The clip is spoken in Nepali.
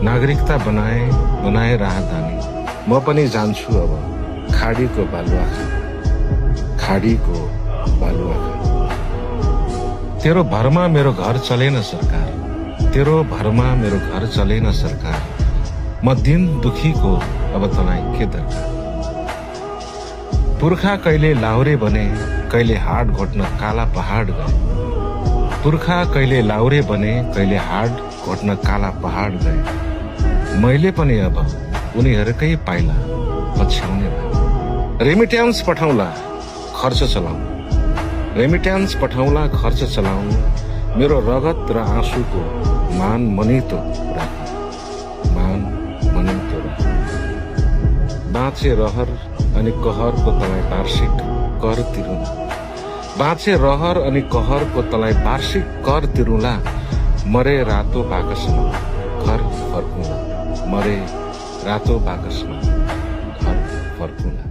नागरिकता बनाए राहदानी। म पनि जान्छु अब खाडीको बालुवाखा, खाडीको बालुवाखा। तेरो भरमा मेरो घर चलेन सरकार, तेरो भरमा मेरो घर चलेन सरकार। म दिन दुखीको अब तँलाई के दरकार। पुर्खा कहिले लाहुरे बने, कहिले हाड घोट्न काला पहाड गए। पुर्खा कहिले लाहुरे बने, कहिले हाड घोट्न काला पहाड गए। मैले पनि अब उनीहरूकै पाइला पछ्याउने भए। रेमिट्यान्स पठाउला खर्च चलाउँ, रेमिट्यान्स पठाउला खर्च चलाउँ। मेरो रगत र आँसुको मान मनितो राखौँ, मान मनितो राखौँ। बाँचे रहर अनि कहरको तँलाई वार्षिक कर तिरुला, बाँचे रहर अनि कहरको तँलाई वार्षिक कर तिरुला। मरे रातो बाकसमा घर फर्कुला, मरे रातो बाकसमा घर फर्कुला।